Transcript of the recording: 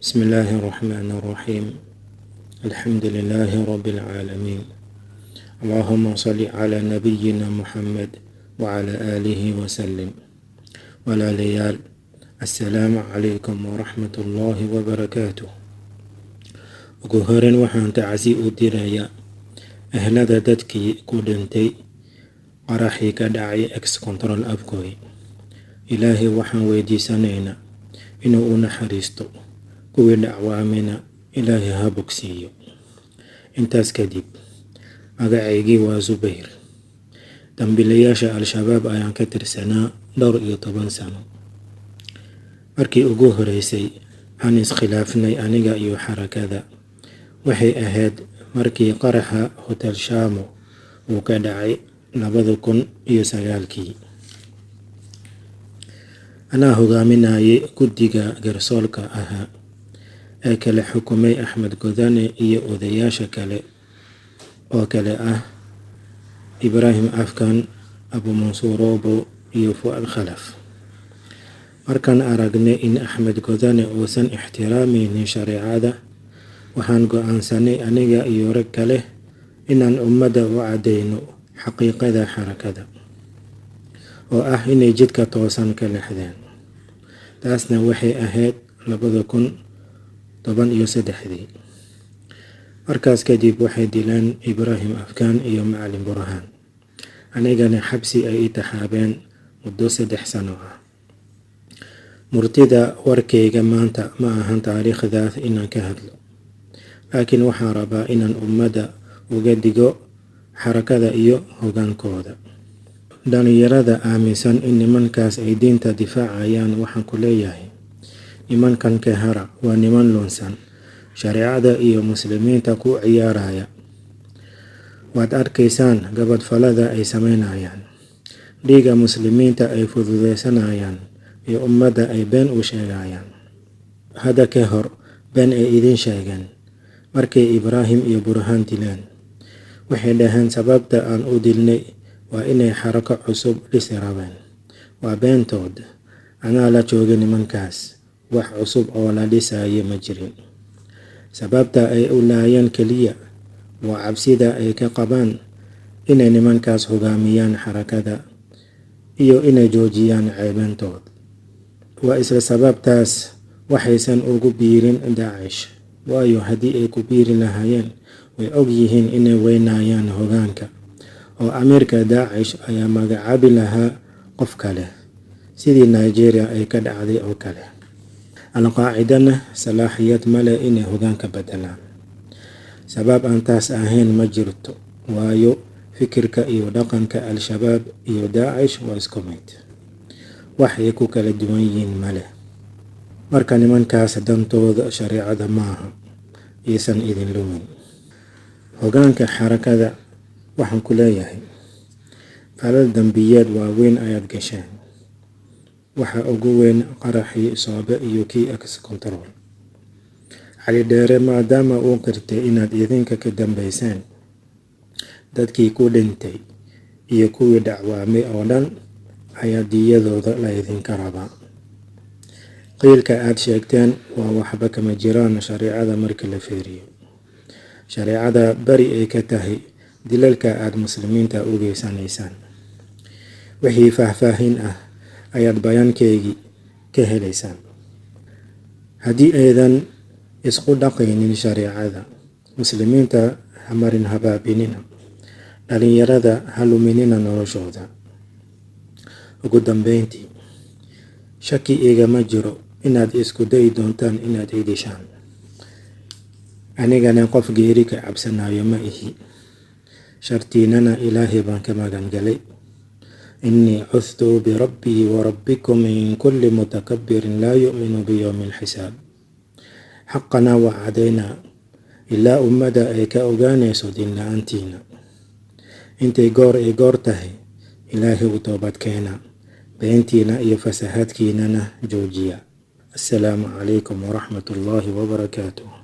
بسم الله الرحمن الرحيم. الحمد لله رب العالمين. اللهم صل على نبينا محمد وعلى آله وسلم. Walaalayaal, assalaamu calaykum waraxmatullaahi wabarakaatuh. Ugu horeyn, waxaan tacsi u dirayaa ehlada dadkii ku dhintay qaraxii ka dhacay Ex Control Afgoy. Ilaahay waxaan weydiisanaynaa inuu u naxariisto, kuwii dhaawacmayna Ilaahay ha bogsiiyo. Intaas kadib, magacaygii waa Zubayr. Dambiilayaasha Al-Shabaab ayaan ka tirsanaa dhowr iyo toban sano. Markii ugu horeysay aan iskhilaafnay aniga iyo xarakada waxay ahayd markii qaraxa Hotel Shamo uu ka dhacay 2009-kii. Anaa hogaaminayay guddiga garsoorka ahaa ee kala xukumay Axmed Godane iyo odayaasha kale oo kale ah Ibraahim Afkan, Abu Mansuur Robow iyo Fu'aad Khalaf. Markaan aragnay in Axmed Godane uusan ixtiraamaynin shareecada, waxaan go'aansanay aniga iyo rag kale inaan ummadda u caddeyno xaqiiqada xarakada, oo ah inay jidka toosan ka leexdeen. Taasna waxay ahayd 2013-dii. Markaas kadib waxay dileen Ibraahim Afkaan iyo Macalin Burhaan, anigana xabsi ay i taxaabeen muddo 3 sano ah. Murtida warkayga maanta ma ahan taariikhdaas inaan ka hadlo, laakiin waxaan rabaa inaan ummadda uga digo xarakada iyo hoggaankooda. Dhalinyarada aaminsan in nimankaas ay diinta difaacayaan waxaan ku leeyahay: nimankan ka hara, waa niman lunsan, shareecada iyo muslimiinta ku ciyaaraya. Waad arkaysaan gaboodfallada ay sameynayaan, dhiigga muslimiinta ay fududeysanayaan iyo ummadda ay been u sheegayaan. Hadda ka hor been ay idin sheegeen markay Ibraahim iyo Burhaan dileen. Waxay dhaheen sababta aan u dilnay waa inay xarako cusub dhisi rabeen. Waa beentood. Anaa la joogay nimankaas, wax cusub oo la dhisayo ma jirin. Sababta ay u laayeen keliya waa cabsida ay ka qabaan inay nimankaas hogaamiyaan xarakada iyo inay joojiyaan ceebeyntood. Waa isla sababtaas waxaysan ugu biirin Daacish, waayo haddii ay ku biiri lahaayeen, way og yihiin inay weynayaan hoggaanka, oo amiirka Daacish ayaa magacaabi lahaa qof kale, sidii Nigeria ay ka dhacday oo kale. Al-Qaacidana salaaxiyad ma leh inay hoggaanka beddelaan. Sabab aan taas ahayn ma jirto, waayo fikirka iyo dhaqanka Al-Shabaab iyo Daacish waa isku mid, waxay ku kala duwan yihiin ma leh. Marka nimankaas dantooda shareecada maaha, iisan idin lumin. Hoggaanka xarakada waxaan ku leeyahay: falal dambiyeed waaweyn ayaad gasheen. Waxa ugu weyn qaraxii Soobe iyo kii Ex Control. Cali Dheere maadaama uu qirtay inaad idinka ka dambeyseen, dadkii ku dhintay iyo kuwii dhaawacmay oo dhan ayaa diyadooda la idinka rabaa. Qiilka aad sheegteen waa waxba kama jiraan shareecada marka la fiiriyo. Shareecada beri ay ka tahay dilalka aad muslimiinta u geysanaysaan. Wixii faahfaahin ah ayaad bayaankeygii ka helaysaan. Haddii aydan isku dhaqaynin shareecada, muslimiinta ha marin habaabinina, dhalinyarada ha luminina noloshooda. Ugu dambeyntii, shaki igama jiro inaad isku dayi doontaan inaad i dishaan. Anigana qof geeri ka cabsanayo ma ihi, shartiinana Ilaahay baan ka magan galay. إني عذت بربي وربكم من كل متكبر لا يؤمن بيوم الحساب. Xaqana waa cadaynaa ilaa ummadda ay ka ogaanayso diin la-aantiina. Intay goor ay goor tahay, Ilaahay u toobad keena, beentiina iyo fasahaadkiinana joojiya. Assalaamu calaykum waraxmatullaahi wabarakaatuh.